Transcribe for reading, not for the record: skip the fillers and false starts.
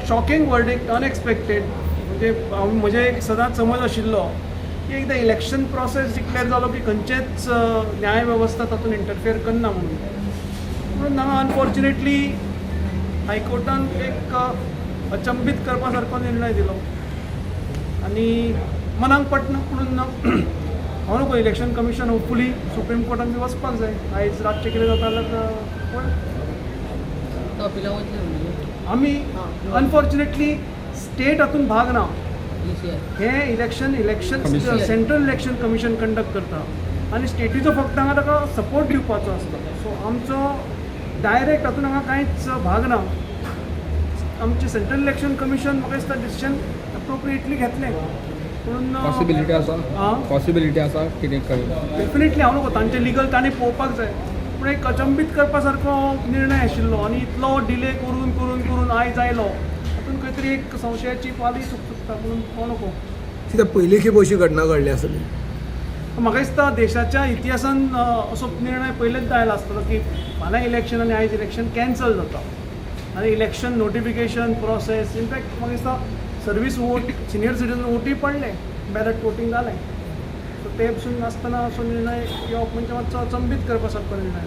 Shocking verdict, unexpected. म्हणजे हांव म्हजें एक सदांच समज आशिल्लो की एकदां इलेक्शन प्रोसेस डिक्लेअर जालो की खंयचेच न्याय वेवस्था तातूंत इंटरफियर करना म्हणून. म्हणून हांगा अनफॉर्च्युनेटली हायकोर्टान एक अचंबीत करपा सारको निर्णय दिलो आनी मनाक पटना. म्हणून हांव नको इलेक्शन कमिशन होपफुली सुप्रीम कोर्टान बी वचपाक जाय. आयज रातचें कितें जाता जाल्यार पळय. अपिला वतले म्हणजे? आमी अनफॉर्च्युनेटली स्टेट हातूंत भाग ना. ECI. हें election election Commission. Central election commission conduct करता आनी स्टेटीचो फक्त हांगा ताका सपोर्ट दिवपाचो आसता. सो आमचो डायरेक्ट हातूंत हांगा कांयच भाग ना. आमचें सेंट्रल इलेक्शन कमिशन म्हाका दिसता डिसिजन अप्रोप्रिएटली घेतलें पूण पॉसिबिलिटी आसा? आं? पॉसिबिलिटी आसा कितें कर? डेफिनेटली, हांव नको तांचे लिगल तांणी पळोवपाक जाय, पूण एक अचंबीत करपा सारको निर्णय आशिल्लो आनी इतलो डिले करून करून करून आयज आयलो, हातूंत खंय तरी एक संशयाची पाली चुकचुकता म्हणून हांव नको. कित्याक, पयली खेप अशी घटना घडली आसतली. म्हाका दिसता देशाच्या इतिहासान असो निर्णय पयलेच आयला आसतलो की फाल्यां इलेक्शन आनी आयज इलेक्शन कॅन्सल जाता आनी election notification process, in fact म्हाका दिसता सर्वीस वोट, सिनियर सिटीजन वोटूय पडले, बॅलट वोटींग जालें. सो ते पसून नासतना असो निर्णय घेवप म्हणजे मातसो अचंबीत करपा सारको निर्णय.